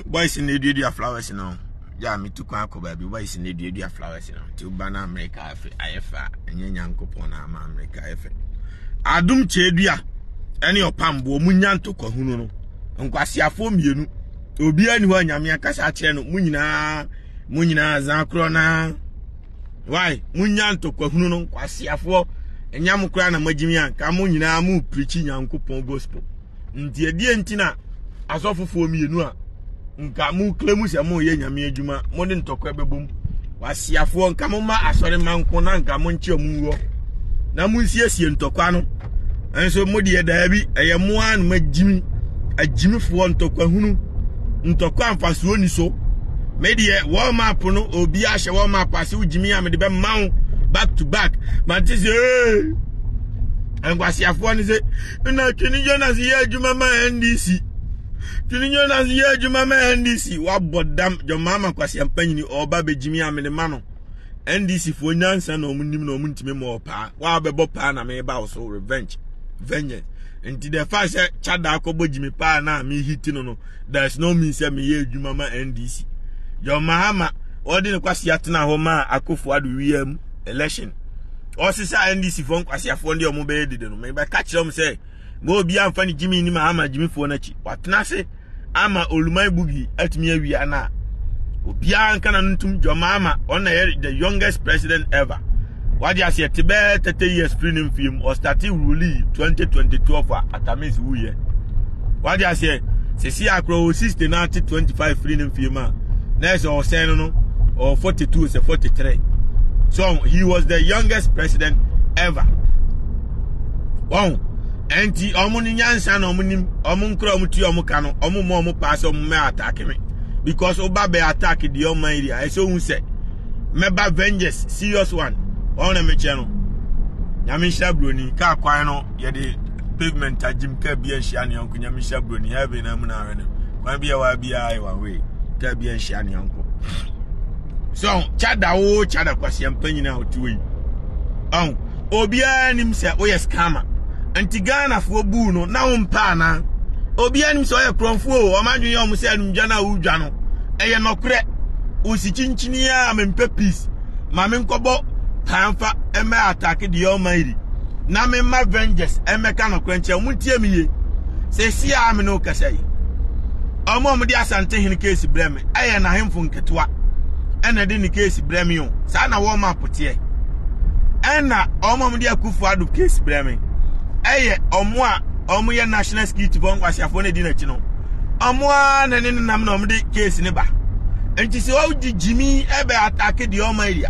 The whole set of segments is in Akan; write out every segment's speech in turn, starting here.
Boys na eduadua flowers no. Ya metu kwan akɔ baabi boys na eduadua flowers no. Nti woba na America afe ayɛ fɛ a ɛnyɛ Nyankopɔn na ama America ayɛ fɛ. Adom kyɛdua ɛne ɔpamboɔ mu nya ntɔkwahunu no. Nkwasiafoɔ mmienu. Obiara ni hɔ a Nyame akasa akyerɛ no. Mo nyinaa mo nyinaa zan korɔ naa. Why? Mo nya ntɔkwahunu no nkwasiafoɔ. Ɛnya mo koraa na moagyimi a nka mo nyinaa mo preachi Nyankopɔn gospel. Nti ɛdeɛ nti na asɔfofoɔ mmienu a nka mo claim sɛ mo yɛ nyame adwuma mo de ntɔkwa bɛbom wasiafoɔ nka mo ma asɔre ma nko na nka mo nkyɛ mo nwɔ na mo nsiesie ntɔkwa no nso mo deɛ daabi ɛyɛ mo ara na mo agyimi agyimifoɔ ntɔkwa hunu ntɔkwa mfasoɔ ni so me deɛ wɔn map no obi ahyɛ wɔn map ase wogyimi a mede bɛma wo back to back mate sɛ ee nkwaseafoɔ no sɛ na Twene Jonas yɛ adwuma ma NDC. Twene Jonas yɛ adwuma ma NDC. Wabɔ dam John Mahama Kwasi Ampanyini ɔba bɛgyimi amene ma no. NDC foɔ nyansa na ɔmo nim na ɔmo ntumi mɔ paa. Wabɛbɔ paa na meba wo so revenge. Vengeance. Nti the fact sɛ Chada akɔbɔ gyimi paa na me hit no no there's no mean sɛ meyɛ adwuma ma NDC. John Mahama ɔde ne kwasi atena hɔ ma Akufo Addo wia mu election. Ɔsesa NDC foɔ nkwasiafoɔ deɛ ɔmo bɛyɛ dede no mebɛka kyerɛ ɔmo sɛ ma obi amfa ne gyimi ni ma ama gyimifoɔ no akyi watena ase ama oluman bugi atumi awia no a obiara nka na no ntum dwama ama ɔno na yɛ the youngest president ever wagye aseɛ te bɛɛ 30 years firi ne mfie mu ɔstate ruli 2012 a atamis wuyɛ wagye aseɛ sisi akora wɔ 60 na ate 25 firi ne mfie mu a na ɛsɛ ɔsɛn no no ɔwɔ 42 sɛ 43 so he was the youngest president ever wɔn ɛnti wɔn no nyansa na wɔn nim wɔn nkura wɔn ti wɔn ka no wɔn mmɔ wɔn paa sɛ wɔn mɛ attack me because ɔba bɛ attack deɛ ɔman yi deɛ ɛsɛ ohun sɛ mɛba vengeance serious one wɔn na mekyɛ no nyame nhyira broni kaa kwan no yɛde pavement agyim kaa bi anhyia ne yɔnko nyame nhyira broni heaven na mu na ahwɛ no kwan bi a wa biara yɛ one way kaa bi anhyia ne yɔnko so chada wo chada kwasia mpanyin a ɔte wɔ yi ɔn obiara nim sɛ woyɛ scammer nti ghanafoɔ buu no na wompɛ anaa obiara nim sɛ ɔyɛ korɔmfoɔ o ɔma adwene yɛ ɔmo sɛ anumdwa no a wodwa no ɛyɛ nɔkorɛ wosi kyinkyini a mempɛ peace ma menkɔbɔ pamfa ɛmɛ atake deɛ ɔma yiri na memma vengeance ɛmɛka nɔkorɛ nkyerɛ ɔmo ntie me yie sɛ si a me ne wo kasa yi ɔmo a ɔmo de asante hene keesi brɛ me ɛyɛ n'ahemfo nketewa ɛna ɛde ne keesi brɛ me o saa na wɔn map teɛ ɛna ɔmo a ɔmo de akufo ado keesi brɛ me ɛyɛ ɔmo a ɔmo yɛ national security fo nkwasiafoɔ na edi n'akyi no ɔmo a na ne nenam na ɔmo de keesi ne ba nti sɛ ɔgye gyimi ɛbɛ atake deɛ ɔmo area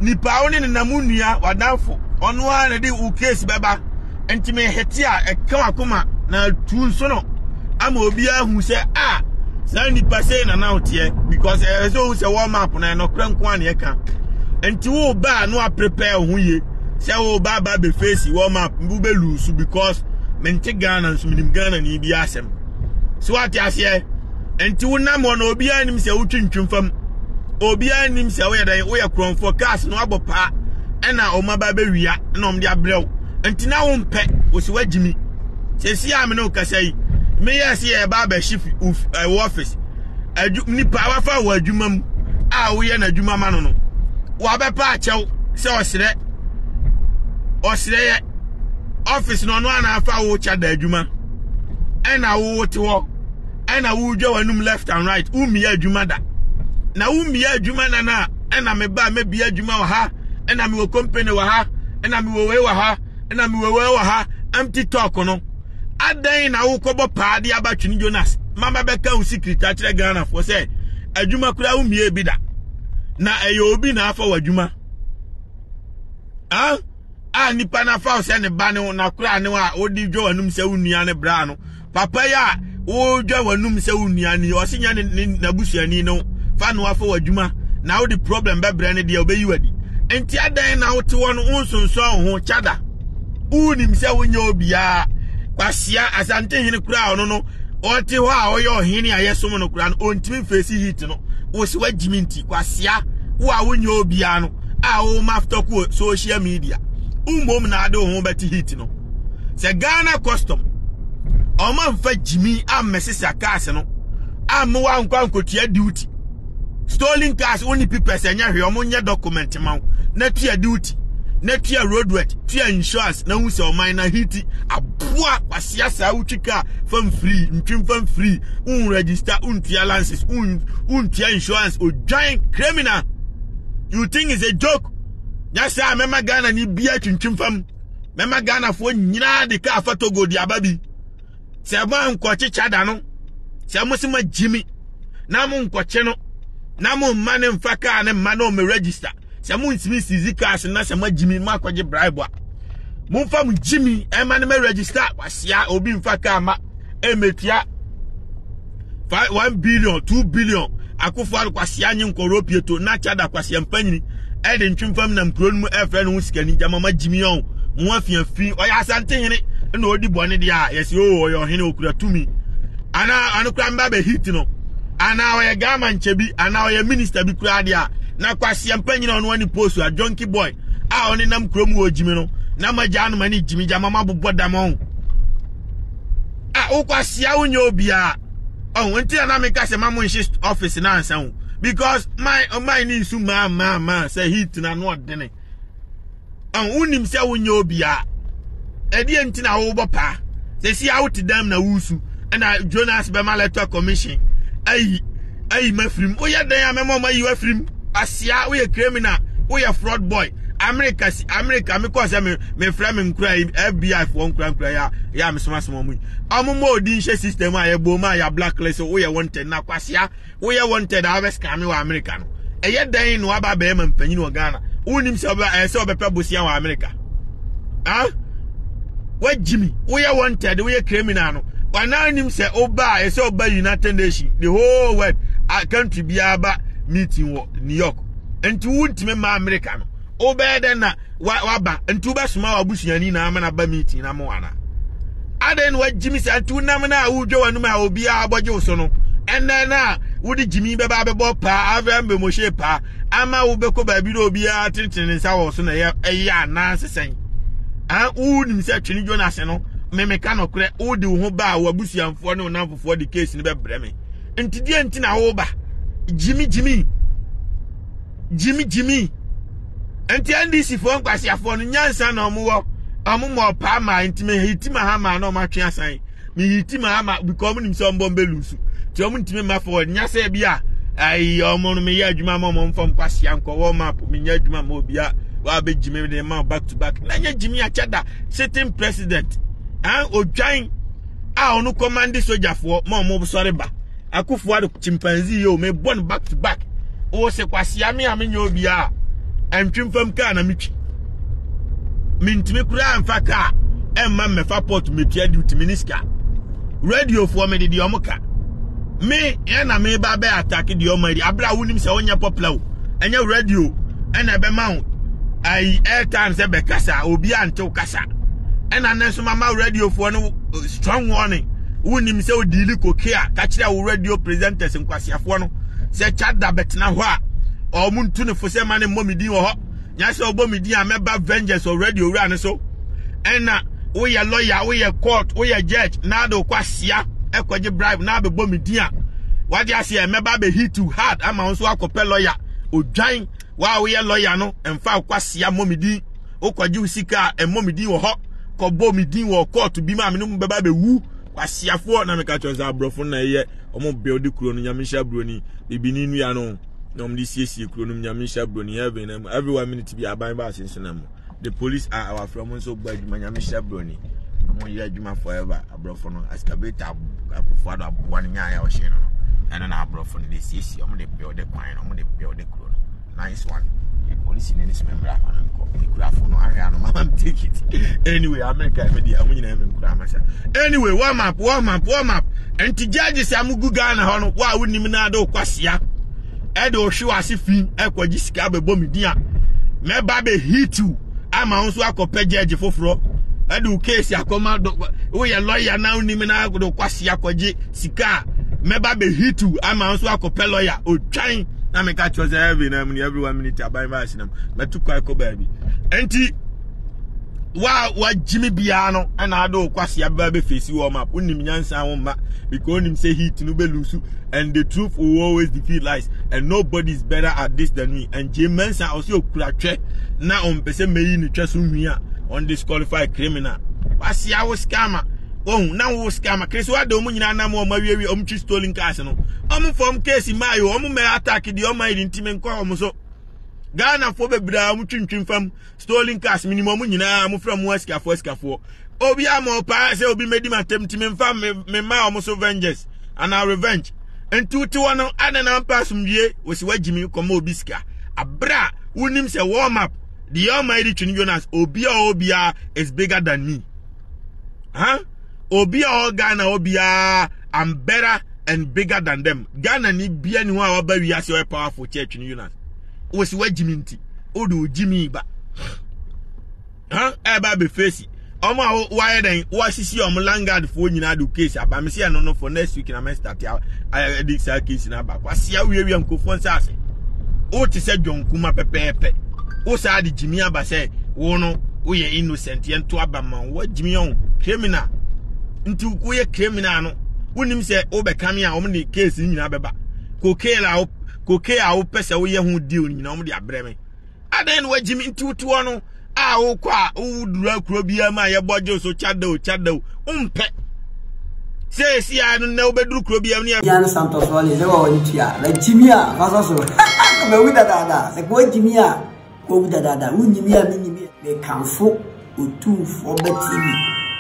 nipa a ɔne nenam nua wadanfo ɔno a na de wo keesi bɛba. nti me hete a ɛka wakoma na tu nso no ama obiara hu sɛ a saa nipa sei na na woteɛ because ɛyɛ sɛ ohu sɛ wɔn map na ɛnɔkorɛ nko a na ɛka nti wo ba a no aprepare wo ho yie sɛ wo ba ba bɛ face wɔn map wo bɛ lose because mente Ghana nso menim Ghana ni bi asɛm so wate aseɛ nti wo nam hɔ na obiara nim sɛ wotwintwim fam obiara nim sɛ woyɛ dɛn woyɛ korɔmfoɔ cars no abɔ paa ɛna wɔn aba bɛwia ɛna wɔn de abrɛ wo nti na wompɛ wosi wagyimi sɛsi a me ne wo kasa yi meyɛ sɛ yɛba abɛhye ɛwɔ office adu nipa wafa wɔ adwuma mu a woyɛ n'adwuma ma no no wabɛpa akyɛw sɛ ɔsrɛ ɔsrɛ yɛ office no ɔno ana afa wo kya da adwuma ɛna wo te hɔ ɛna wodwa w'anum left and right wommia adwuma da na wommia adwuma na na ɛna meba mɛbia adwuma wɔ ha ɛna mewɔ company wɔ ha ɛna mewɔ wei wɔ ha ɛna mewɔ wei wɔ ha empty talk no adɛn na wokɔbɔ paa de aba twene jonas mama bɛka wo secret akyerɛ ghanafoɔ sɛ adwuma koraa wommie bi da na ɛyɛ obi na afa w'adwuma ah a nipa no afa wo sɛ ne ba ne wo nakora ne wo a wode dwa w'anum sɛ wo nua ne bra no papa yi a wodwa w'anum sɛ wo nua ni ɔse nya ne n'abusuani no fa no afa w'adwuma na wode problem bɛbrɛ no deɛ ɔbɛyi w'adi nti adɛn na wote hɔ no wonsonsɔn wo ho kyada wonim sɛ wonyɛ obiara kwasia asante hene koraa ɔno no ɔte hɔ a ɔyɛ ɔhene a yɛsom no koraa no ɔntumi mfeesi heat no wo sɛ wagyimi nti kwasia wo a wonyɛ obiara no a woma tɔko social media mmom na ade wo ho bɛte heat no sɛ ghana custom ɔma mfa gyimi ammɛsesa cars no Amma wankɔ ankotua duty. Stolen cars wo ne papers ɛnyɛ hwee ɔmo nyɛ document ma wo na tua duty na tua roadwork tua insurance na hu sɛ ɔman na hiti aboa kwasia saa wotwi car fam free ntwi fam free un register untua license un untua insurance odwan criminal. You think it's a joke? Nyɛ saa mɛma Ghana ni bia twintwim fam mɛma Ghanafoɔ nyinaa de car fa Togo de aba bi. Sɛ mo ankɔkye kyada no, sɛ mo se mo agyimi na mo nkɔkye no na mo mma ne mfa kaa ne mma na ɔmo register, sɛ mo ntumi sisi cars na sɛ mo agyimi mo akɔgye bribe a, momfa mo gyimi ɛma ne ma register. Wasia obi mfa kaa ma ɛmɛtua 1 billion 2 billion. Akofo ado kwasia nye nkɔrɔ pieto na kyada kwasia mpanyini ɛde ntwemfam nam kuro no mu ɛfrɛ ne ho sikani gyama ma gyimi ɔn mo afiafi. Ɔyɛ asante hene na ɔdi bɔne deɛ a yɛsi o ɔyɛ ɔhene okura tumi anaa ɔno kura mba bɛ hit no anaa ɔyɛ gama nkyɛ bi anaa ɔyɛ minister bi kura deɛ a na kwasia mpanyini ɔno ani post a junkie boy a ɔne nam kuro mu wɔ gyimi no na ma gya anoma ne gyimi gyama ma bobɔ dam ɔn a wokwasia wonyɛ obiara ɔn nti na na meka sɛ ma mo nhye office na ansa ho because my my ne nsu maa maa maa sɛ heat na no ɔdene ɔn wonim sɛ wonyɛ obiara ɛdeɛ nti na wobɔ paa sɛ si a wote dam na wusu ɛna Jonas bɛma electoral commission ayi ayi mafirim woyɛ dɛn a mɛma ɔma yi wafirim asia woyɛ criminal woyɛ fraud boy. America si America me kɔ sɛ me me frɛ me nkura yi FBI foɔ nkura nkura ya ya me soma soma mu yi ɔmo mo odi nhyɛ system a yɛbɔ mu a yɛ blacklist woyɛ wanted na kwasia woyɛ wanted a wobɛ scam wɔ America no ɛyɛ dɛn na waba bɛrima mpanyin wɔ Ghana wonim sɛ ɔbɛ ɛyɛ sɛ ɔbɛpɛ bosia wɔ America ah wagyimi woyɛ wanted woyɛ criminal no wanaa nim sɛ ɔba a ɛsɛ ɔba United Nations the whole world a country biara ba meeting wɔ New York nti wontumi mma America no wobɛyɛ dɛn na waba nti wobɛsoma w'abusuani na ama no aba meeting na mo ana adɛn na wagyimi sɛ nti wonam no a wodwa w'anom a obiara abɔgye wo so no ɛnɛ no a wode gyimi bɛba abɛbɔ paa afei mbɛmɔhyɛ paa ama wobɛkɔ baabi na obiara tentene ne nsa wɔ so na ɛyɛ ɛyɛ anaa sesɛn a wonim sɛ twene Jonas no memeka nɔkorɛ wode wo ho ba a w'abusuamfoɔ ne wo namfofoɔ de case no bɛbrɛ me nti deɛ nti na woba gyimi gyimi gyimi gyimi nti NDC foɔ nkwasiafoɔ no nyansa na ɔmo wɔ ɔmo mɔ ɔpaa maa nti me hiti ma ha maa na ɔmo atwe asan me hiti ma ha ma because ɔmo nim sɛ ɔmo bɔ mbɛ lusu nti ɔmo ntumi ma forward nya sɛ bi a ayi ɔmo no meyɛ adwuma ma ɔmo nfam kwasia nkɔ wɔ map menyɛ adwuma ma obia wabɛ gyimi de ma back to back na nyɛ gyimi akyɛ da sitting president an odwan a ɔno kɔmande sogyafoɔ ma ɔmo sɔre ba Akufo Addo chimpanzee yi o mebɔ no back to back wo se kwasia me a menyɛ obi a ɛntwe mfam kaa na metwi mentumi koraa mfa kaa ɛmma mmɛfa port metua duty me ne sika radiofoɔ mede deɛ ɔmo ka me ɛna meba bɛ attack deɛ ɔmo adi abere a wonim sɛ wonyɛ popular o ɛnyɛ radio ɛna ɛbɛma wo ayi airtime sɛ bɛkasa obi antew kasa ɛna ne nso mama radiofoɔ no strong warning wonim sɛ wodiili koke a ka kyerɛ wo radio presenters nkwasiafoɔ no sɛ kyada bɛtena hɔ a ɔmo ntu ne fo sɛ ma ne mmɔ me din wɔ hɔ nyɛ sɛ ɔbɔ me din a mɛba vengeance wɔ radio wura no so ɛna woyɛ lawyer woyɛ court woyɛ judge na ade wokɔ asia ɛkɔgye bribe na abɛbɔ me din a wagye aseɛ mɛba abɛ hit you hard ama wo nso akɔpɛ lawyer odwan wa a woyɛ lawyer no mfa wokɔ asia mmɔ me din wokɔgye wo sika a ɛmmɔ me din wɔ hɔ kɔbɔ me din wɔ court bi ma me no bɛba bɛwu kwasiafoɔ na meka kyerɛ sɛ aborɔfo na ɛyɛ ɔmo build kuro no nyame nhyɛ buroni bibini nnua no na ɔmo de siesie kuro no nyame nhyɛ buroni heaven na mu every one minute bi aban ba asensena mu the police are our friend ɔmo nso bɔ adwuma nyame nhyɛ buroni ɔmo yɛ adwuma forever aborɔfo no excavator akufo ado aboa no nyaayɛ ɔhyɛ no no ɛno na aborɔfo no de siesie ɔmo de build kwan no ɔmo de build kuro no nice one. Polisi ne ne sɛ mbra ma no nkɔ. Ekura fo no ahwɛ ano mama m take it. Anyway, America me dia mo nyina me nkura masa. Anyway, warm up, warm up, warm up. Enti judges a mugu Ghana hɔ no, wa wonim na ade kwasia. E de ohwe wase fi e kwaji sika bɛbɔ me din a. Mɛba bɛ hit you. Ama wo nso akɔpɛ judge foforɔ. E de wo case akɔma woyɛ lawyer na wonim na ade kwasia kwagye sika a. Mɛba bɛ hit you ama wo nso akɔpɛ lawyer. Otwan na meka kyerɛ sɛ heaven na mu every one minute aban ba ahyɛnam mɛto kwae kɔ baabi nti Wa wagyimi biara no ɛna ade wo kwasi abeba bɛ face warm up. Wonim nyansa wo mma because wonim sɛ heat no bɛ lose and the truth will always defeat lies and nobody is better at this than me. And Jay Mensa ɔsɛ okura twɛ na ɔmpɛ sɛ meyi ne twɛ so nwi a ɔn disqualify criminal. Wasia wo scammer. Ohun na wo scammer. Chris wa de ɔmo nyinaa nam ɔmo awiewie ɔmo twi stolen cars no. Ɔmo fam case maa yi ɔmo mɛ attack deɛ ɔmo ayɛ ntumi nkɔ ɔmo so. Ghana fo bebree a ɔmo twintwin fam stolen cars minim ɔmo nyinaa mo frɛ mo asikafoɔ asikafoɔ obi ama ɔpaa sɛ obi mɛdi ma tɛm ntumi nfa me mma ɔmo so vengeance anaa revenge nti wote hɔ no adɛn na mpɛ asomdwie wɔsi wagyi mi kɔma obi sika abere a wonim sɛ warm up the almighty Twene Jonas obi a obiara is bigger than me huh? obi a ɔwɔ Ghana obiara I'm better and bigger than them Ghana ni bia ni hɔ a waba wiase ɔyɛ powerful kyɛ Twene Jonas wɔsi wagyi mi nti wode wo gyimi ba ha ɛba abɛfeesi ɔmo a wɔayɛ dɛn wɔasisi ɔmo landguard foɔ nyinaa de case aba me sɛ ɛno no for next week na mɛ start ɛde saa case no aba kwasia wiawia nkurɔfoɔ nsa ase wote sɛ John Kuma pɛpɛɛpɛ wo saa de gyimi aba sɛ wo no woyɛ innocent yɛnto aba ma wo gyimi ɔn criminal nti woyɛ criminal no wonim sɛ wobɛka me a wɔn de case no nyinaa bɛba cocaine a cocaine a wopɛ sɛ woyɛ ho deal nyinaa wɔn de abrɛ me adɛn na wagyi me nti wotoɔ no a wokɔ a woduru akuro biara mu a yɛbɔ gye so kyadaw kyadaw wompɛ sɛ esi a no na wobɛduru kuro biara mu ne Jan Santos wɔ ne sɛ wɔ wɔn tua na gyimi a fa sɔ so bɛwu dadaada sɛ kò gyimi a kò wu dadaada wonyimi a menyimi a mekamfo otumfoɔ bɛ tv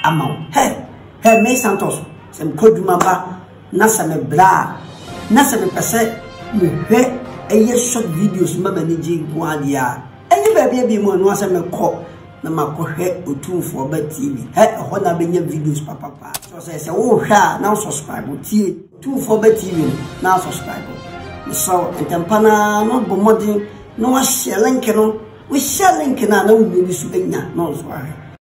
ama wo hɛ hɛ me Santos sɛ mekɔ dwuma ba Na sɛ mebrɛ a, na sɛ mepɛ sɛ mehwɛ ɛyɛ short videos ma m'ani gye nko ara deɛ a, ɛnyɛ baabi a bi mu ɛno ara sɛ mɛkɔ na makɔhwɛ Otumfoɔ Ba TV. Hɛ, ɛhɔ na abɛnya videos papapa. So sɛ sɛ wohwɛ a na subscribe tie Otumfoɔ Ba TV no na subscribe. Mesrɛ wo, ntɛmpa no ara na bɔ mmɔden na wahyɛ link no. Wohyɛ link no a na wo nua bi so anya na ɔnso ahwɛ.